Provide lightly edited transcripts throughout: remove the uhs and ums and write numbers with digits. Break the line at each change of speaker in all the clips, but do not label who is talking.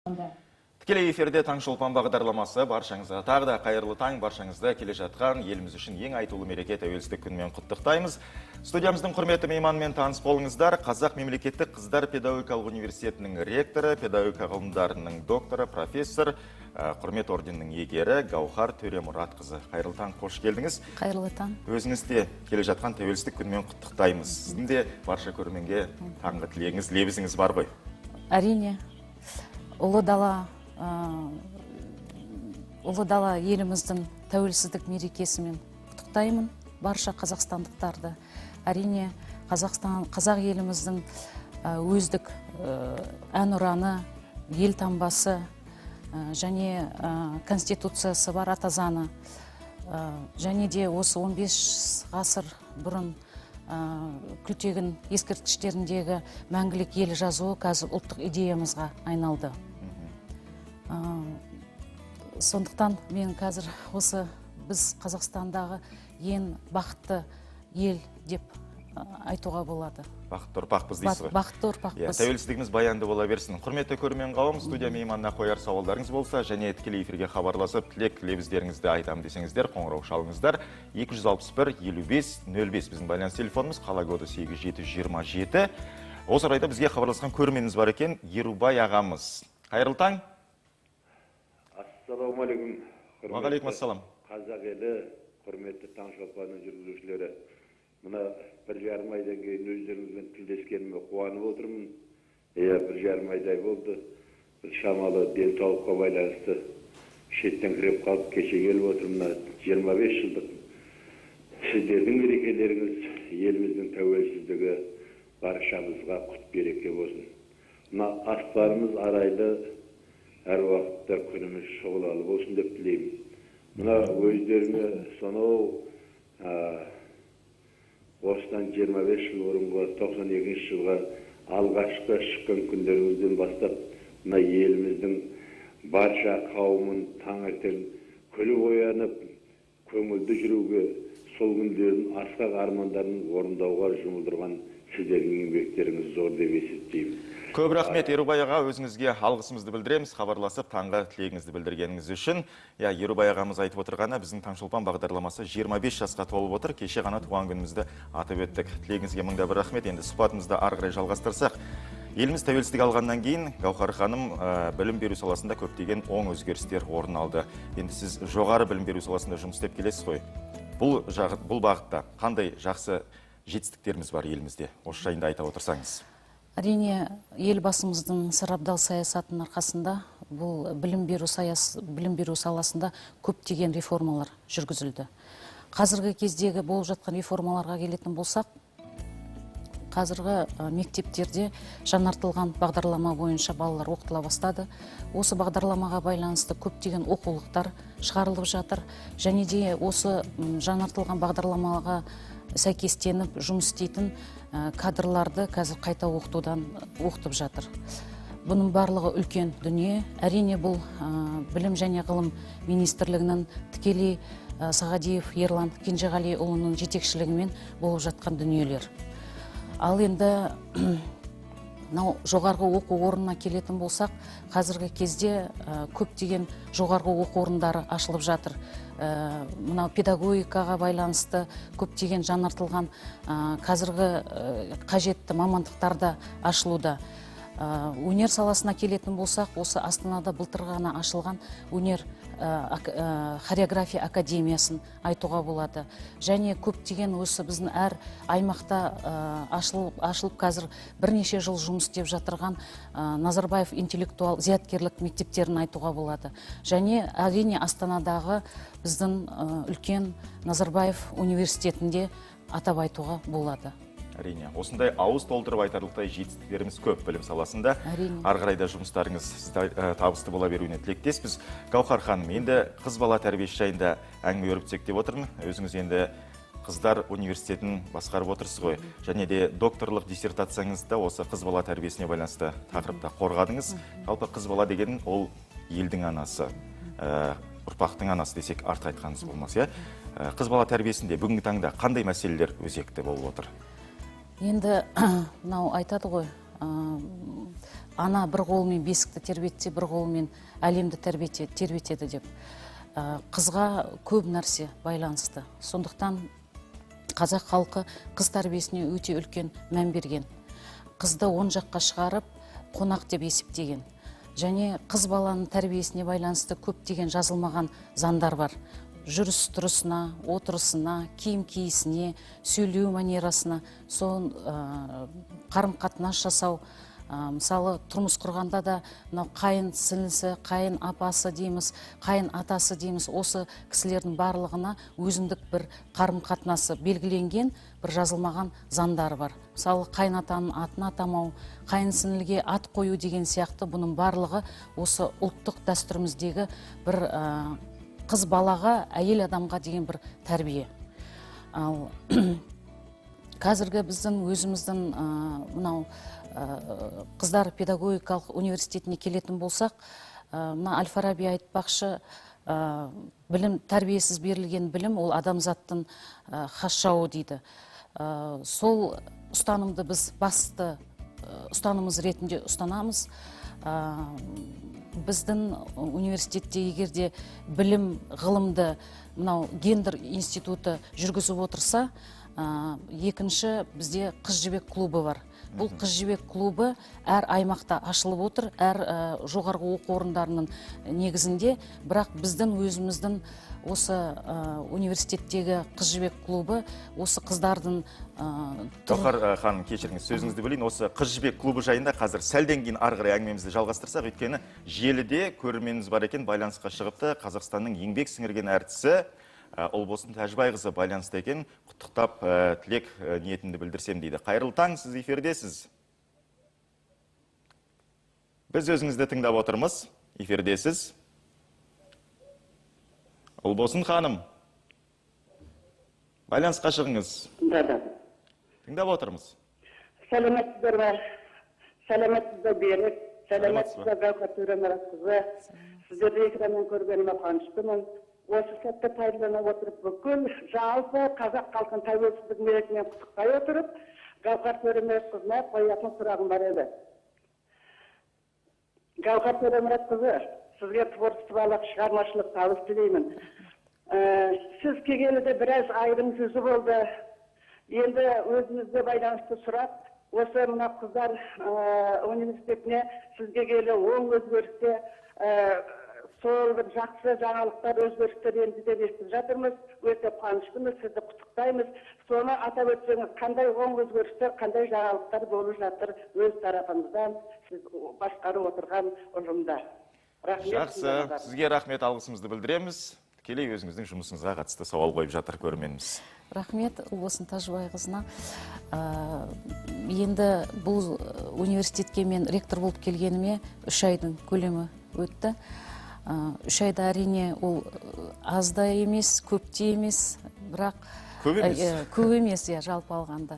Тікелей эфирде «Таңшолпан» бағдарламасы. Баршаңызға тағы да қайырлы таң! Баршаңызды келе жатқан еліміз үшін ең айтулы мереке, Тәуелсіздік күнімен құттықтаймыз. Студиямыздың құрметті мейманымен таныс болыңыздар. Қазақ мемлекеттік қыздар педагогикалық университетінің ректоры, педагогика ғылымдарының докторы, профессор, құрмет орденінің иегері Гаухар Төремұратқызы. Қайырлы таң, қош келдіңіз.
Қайырлы таң.
Өзіңіз де келе жатқан Тәуелсіздік күнімен құттықтаймыз. Сіздің де барша көрерменге таңғы тілегіңіз, лебізіңіз бар ғой.
Әрине, ұлы дала еліміздің тәуелсіздік мерекесімен құттықтаймын барша қазақстандықтарды. Әрине, Қазақстан, қазақ еліміздің өздік әнұраны, ел таңбасы және конституциясы бар, ата заңы және де осы 15 ғасыр бұрын Күлтегін ескерткіштеріндегі «Мәңгілік ел» жазуы қазір ұлттық идеямызға айналды. Сондықтан мен қазір осы біз Қазақстандағы ең бақытты ел деп айтуға болады.
Бақытты ұрпақпыз дейсіз ғой.
Бақытты ұрпақпыз.
Тәуелсіздігіміз баянды бола берсін. Құрметті көрермен қауым, студия мейманына қояр сауалдарыңыз болса және тікелей эфирге хабарласып, тілек лебіздеріңізді айтамын десеңіздер, қоңырау шалыңыздар. 261 55 05 біздің байланыс телефонымыз, қала коды 8727. Осы орайда бізге хабарласқан көрерменіміз бар екен, Ерубай ағамыз. Қайырлы таң.
Ассалаумағалейкум.
Уағалейкум ассалам.
Қазақ елі, құрметті «Таңшолпанның жүргізушілері, мына 1,5 айдан кейін өздеріңізбен тілдескеніме қуанып отырмын. Иә, 1,5 айдай болды. Бір шамалы денсаулыққа байланысты шеттеңкіреп қалып, кеше келіп отырмын. Мына 25 жылдық сіздердің мерекелеріңіз, еліміздің тәуелсіздігі баршамызға құт береке болсын. Мына аспанымыз арайлы, әр уақытта күніміз шұғылалы болсын деп тілеймін. Мына өздеріңе сонау осыдан 25 жыл бұрынғы 92 жылға алғашқы шыққан күндеріңізден бастап, мына еліміздің барша қауымын таңертең күліп оянып, көңілді жүруге, сол күндердің асқақ армандарын орындауға жұмылдырған сіздердің еңбектеріңіз зор деп есептеймін.
Көп рахмет, Ерубай аға, өзіңізге алғысымызды білдіреміз, хабарласып, таңғы тілегіңізді білдіргеніңіз үшін. Иә, Ерубай ағамыз айтып отырғаны, біздің «Таңшолпан» бағдарламасы 25 жасқа толып отыр, кеше ғана туған күнімізді атап өттік. Тілегіңізге мыңда бір рахмет. Енді сұхбатымызды ары қарай жалғастырсақ. Еліміз тәуелсіздік алғаннан кейін, Гаухар ханым, білім беру саласында көптеген оң өзгерістер орын алды. Енді сіз жоғары білім беру саласында жұмыс істеп келесіз ғой. Бұл бағытта қандай жақсы жетістіктеріміз бар елімізде? Осы жайында айта отырсаңыз.
Әрине, Елбасымыздың сарабдал саясатының арқасында бұл білім беру саласында көптеген реформалар жүргізілді. Қазіргі кездегі болып жатқан реформаларға келетін болсақ, қазіргі мектептерде жаңартылған бағдарлама бойынша балалар оқытыла бастады. Осы бағдарламаға байланысты көптеген оқулықтар шығарылып жатыр. Және де осы жаңартылған бағдарламаға сәйкестеніп жұмыс істейтін кадрларды қазір қайта оқытудан оқытып жатыр. Бұның барлығы үлкен дүние. Әрине, бұл Білім және ғылым министрлігінің, тікелей Сағадиев Ерлан Кенжеғалиұлының жетекшілігімен болып жатқан дүниелер. Ал енді мынау жоғарғы оқу орнына келетін болсақ, қазіргі кезде көптеген жоғарғы оқу орындары ашылып жатыр. Мынау педагогикаға байланысты көптеген жаңартылған қазіргі қажетті мамандықтар да ашылуда. Өнер саласына келетін болсақ, осы Астанада былтыр ғана ашылған өнер хореография академиясын айтуға болады. Және көптеген осы біздің әр аймақта ашылып, қазір бірнеше жыл жұмыс істеп жатырған Назарбаев интеллектуал зияткерлік мектептерін айтуға болады. Және, әрине, Астанадағы біздің үлкен Назарбаев университетінде атап айтуға болады.
Әрине, осындай ауыз толтырып айтарлықтай жетістіктеріміз көп білім саласында.
Әрине.
Ары қарай да жұмыстарыңыз табысты бола беруіне тілектеспіз. Гаухар ханым, енді қыз бала тәрбиесі жайында әңгіме өрбітсек деп отырмын. Өзіңіз енді қыздар университетін басқарып отырсыз ғой. Және де докторлық диссертацияңызда осы қыз бала тәрбиесіне байланысты тақырыпта қорғадыңыз. Жалпы, қыз бала деген ол елдің анасы, ұрпақтың анасы десек, артық айтқанымыз болмас, иә? Қыз бала тәрбиесінде бүгінгі таңда қандай мәселелер өзекті болып отыр?
Енді мынау айтады ғой, Ана бір қолымен бесікті тербетсе, бір қолымен әлемді тербетеді деп. Қызға көп нәрсе байланысты. Сондықтан қазақ халқы қыз тәрбиесіне өте үлкен мән берген. Қызды оң жаққа шығарып, қонақ деп есептеген. Және қыз баланың тәрбиесіне байланысты көптеген жазылмаған заңдар бар. Жүріс тұрысына, отырысына, киім киісіне, сөйлеу манерасына, сол қарым-қатынас жасау. Мысалы, тұрмыс құрғанда да мынау қайын сіңлісі, қайын апасы дейміз, қайын атасы дейміз, осы кісілердің барлығына өзіндік бір қарым-қатынасы белгіленген, бір жазылмаған заңдары бар. Мысалы, қайын атаның атын атамау, қайын сіңліге ат қою деген сияқты, бұның барлығы осы ұлттық дәстүріміздегі бір қыз балаға, әйел адамға деген бір тәрбие. Ал қазіргі біздің өзіміздің мынау қыздар педагогикалық университетіне келетін болсақ, мына Әл-Фараби айтпақшы, білім, тәрбиесіз берілген білім ол адамзаттың хас жауы дейді. Сол ұстанымды біз басты ұстанымыз ретінде ұстанамыз. Біздің университетте егер де білім, ғылымды мынау гендер институты жүргізіп отырса, екінші бізде Қыз Жібек клубы бар. Бұл Қыз Жібек клубы әр аймақта ашылып отыр, әр жоғарғы оқу орындарының негізінде, бірақ біздің өзіміздің осы университеттегі Қыз Жібек клубы осы қыздардың
Гауһар ханым, кешіріңіз, сөзіңізді бөлейін. Осы Қыз Жібек клубы жайында қазір сәлден кейін ары қарай әңгімемізді жалғастырсақ, өйткені желіде көрерменіміз бар екен, байланысқа шығыпты. Қазақстанның еңбек сіңірген әртісі Ұлбосын Тәжібайқызы байланыста екен, құттықтап тілек ниетімді білдірсем дейді. Қайырлы таң, сіз эфирдесіз. Біз өзіңізді тыңдап отырмыз, эфирдесіз. Ұлбосын ханым, байланысқа шығыңыз. Тыңдап отырмыз.
Сәлеметсіздер ме? Сәлеметсіздер Берік, сәлеметсіздер Гауһар Төремұратқызы. Сіздерді экраннан көргеніме қуаныштымын. Осы сәтті пайдалана отырып, бүкіл жалпы қазақ халқын тәуелсіздік мерекесімен құттықтай отырып, Гауһар Төремұратқызына қоятын сұрағым бар еді. Гауһар Төремұратқызы, сізге творчестволық, шығармашылық табыс тілеймін. Сіз келгелі де біраз айдың жүзі болды. Енді өзіңізге байланысты сұрақ, осы мына қыздар университетіне сізге келі оң өзгерісте сол бір жақсы жаңалықтар, өзгерістер енді деп естіп жатырмыз. Өте қуаныштымыз, сізді құттықтаймыз. Соны атап өтсеңіз, қандай оң өзгерістер, қандай жаңалықтар болып жатыр өз тарапыңыздан, сіз басқарып отырған ұжымда. Рахмет.
Жақсы, сізге рахмет, алғысымызды білдіреміз. Тікелей өзіңіздің жұмысыңызға қатысты сауал қойып жатыр көрерменіміз.
Рахмет Ұлбосын Тәжібайқызына. Енді бұл университетке мен ректор болып келгеніме 3 айдың көлемі өтті. 3 айда әрине ол аз да емес, көп те емес, бірақ
көп емес.
Көп емес, иә, жалпы алғанда.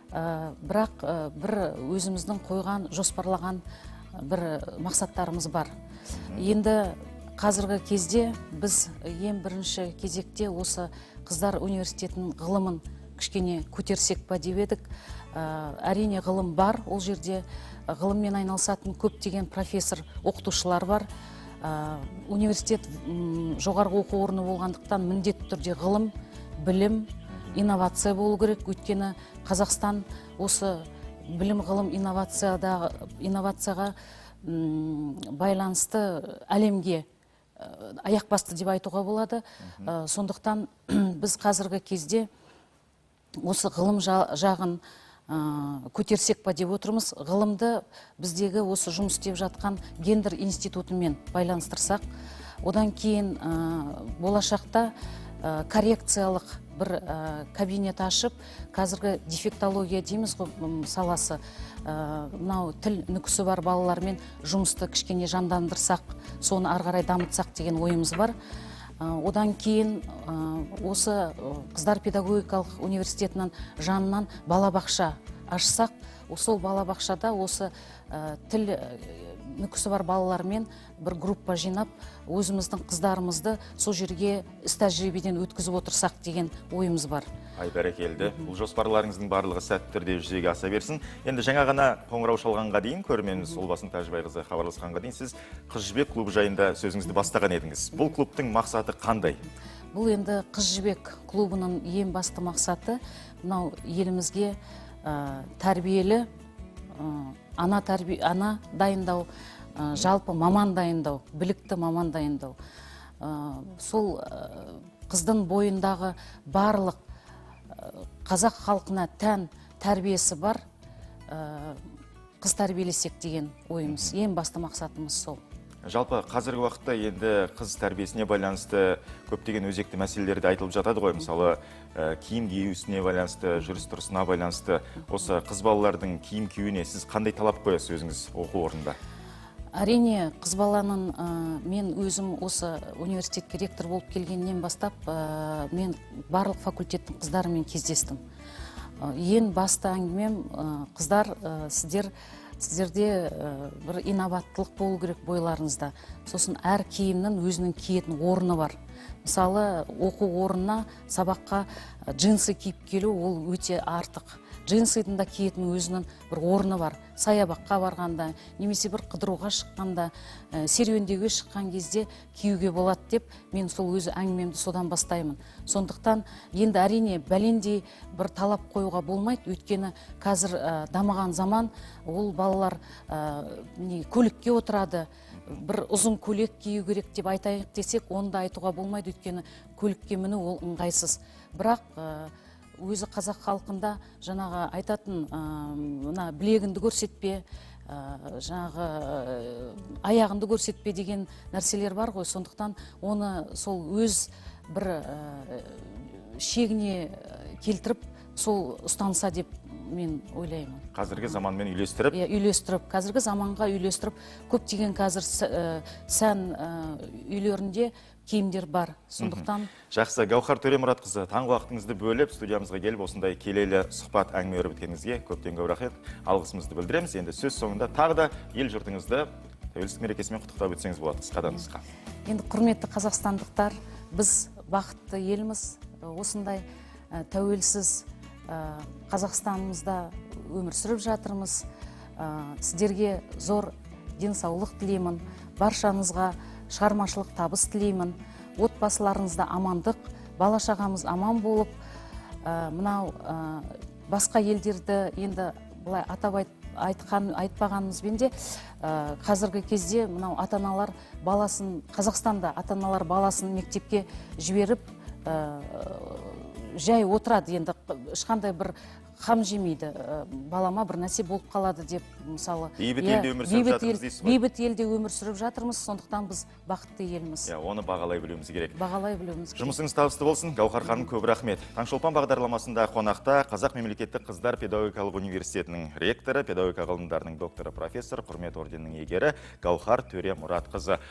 Бірақ бір өзіміздің қойған, жоспарлаған бір мақсаттарымыз бар. Енді қазіргі кезде біз ең бірінші кезекте осы қыздар университетінің ғылымын кішкене көтерсек па деп едік. Әрине ғылым бар, ол жерде ғылыммен айналысатын көптеген профессор, оқытушылар бар. Университет жоғарғы оқу орны болғандықтан міндетті түрде ғылым, білім, инновация болу керек. Өйткені Қазақстан осы білім, ғылым, инновацияға байланысты әлемге аяқ басты деп айтуға болады. Сондықтан біз қазіргі кезде осы ғылым жағын көтерсек па деп отырмыз. Ғылымды біздегі осы жұмыс істеп жатқан гендер институтымен байланыстырсақ, одан кейін болашақта коррекциялық бір кабинет ашып, қазіргі дефектология дейміз ғой саласы, мынау тіл нүкісі бар балалармен жұмысты кішкене жандандырсақ, соны ары қарай дамытсақ деген ойымыз бар. Одан кейін осы қыздар педагогикалық университетінің жанынан балабақша ашсақ, сол балабақшада осы тіл Нүкісі бар балалармен бір группа жинап, өзіміздің қыздарымызды сол жерге іс тәжірибеден өткізіп отырсақ деген ойымыз бар.
Ай, бәрекелді. Бұл жоспарларыңыздың барлығы сәтті түрде жүзеге аса берсін. Енді жаңа ғана қоңырау шалғанға дейін, көрерменіміз Ұлбасын Тәжібайқызы хабарласқанға дейін сіз Қыз Жібек клубы жайында сөзіңізді бастаған едіңіз. Бұл клубтың мақсаты қандай?
Бұл енді Қыз Жібек клубының ең басты мақсаты мынау елімізге тәрбиелі ана дайындау, жалпы маман дайындау, білікті маман дайындау. Сол қыздың бойындағы барлық қазақ халқына тән тәрбиесі бар қыз тәрбиелесек деген ойымыз. Ең басты мақсатымыз сол.
Жалпы қазіргі уақытта енді қыз тәрбиесіне байланысты көптеген өзекті мәселелер де айтылып жатады ғой. Мысалы, киім киюсіне байланысты, жүріс-тұрысына байланысты. Осы қыз балалардың киім киюіне сіз қандай талап қоясыз өзіңіз оқу орнында?
Әрине, қыз баланың, мен өзім осы университетке ректор болып келгеннен бастап, мен барлық факультеттің қыздарымен кездестім. Ең басты әңгімем, қыздар, сіздерде бір инабаттылық болу керек бойларыңызда. Сосын әр киімнің өзінің киетін орны бар. Мысалы, оқу орнына сабаққа джинсы киіп келу ол өте артық. Джинсыдың да киетін өзінің бір орны бар. Саябаққа барғанда, немесе бір қыдыруға шыққанда, серуендеуге шыққан кезде киюге болады деп мен сол өзі әңгімемді содан бастаймын. Сондықтан енді әрине бәлендей бір талап қоюға болмайды, өйткені қазір дамыған заман, ол балалар көлікке отырады, бір ұзын көйлек кию керек деп айтайық десек, оны да айтуға болмайды, өйткені көлікке міну ол ыңғайсыз. Бірақ өзі қазақ халқында жаңағы айтатын, мына білегіңді көрсетпе, жаңағы аяғыңды көрсетпе деген нәрселер бар ғой. Сондықтан оны сол өз бір шегіне келтіріп, сол ұстанса деп мен ойлаймын.
Қазіргі заманмен үйлестіріп?
Иә, үйлестіріп, қазіргі заманға үйлестіріп, көптеген қазір сән үйлерінде киімдер бар. Сондықтан
Жақсы, Гаухар Төремұратқызы, таңғы уақытыңызды бөліп, студиямызға келіп, осындай келелі сұхбат әңгіме өрбіткеніңізге көптен көп рахмет, алғысымызды білдіреміз. Енді сөз соңында тағы да ел жұртыңызды тәуелсіздік мерекесімен құттықтап өтсеңіз болады, қысқадан қысқа.
Енді құрметті қазақстандықтар, біз бақытты елміз, осындай тәуелсіз Қазақстанымызда өмір сүріп жатырмыз. Сіздерге зор денсаулық тілеймін, баршаңызға шығармашылық табыс тілеймін, отбасыларыңызда амандық, бала шағамыз аман болып, мынау басқа елдерді енді былай атап айтпағанымызбен де, қазіргі кезде мынау ата-аналар баласын, Қазақстанда ата-аналар баласын мектепке жіберіп, жай отырады, енді ешқандай бір қам жемейді, балама бір нәрсе болып қалады деп, мысалы.
Бейбіт елде өмір сүріп жатырмыз дейсіз ғой.
Бейбіт елде өмір сүріп жатырмыз, сондықтан біз бақытты елміз.
Иә, оны бағалай білуіміз керек.
Бағалай білуіміз керек.
Жұмысыңыз табысты болсын, Гаухар ханым, көп рахмет. Таңшолпан бағдарламасында қонақта Қазақ мемлекеттік қыздар педагогикалық университетінің ректоры, педагогика ғылымдарының докторы, профессор, құрмет орденінің иегері Гаухар Төремұратқызы.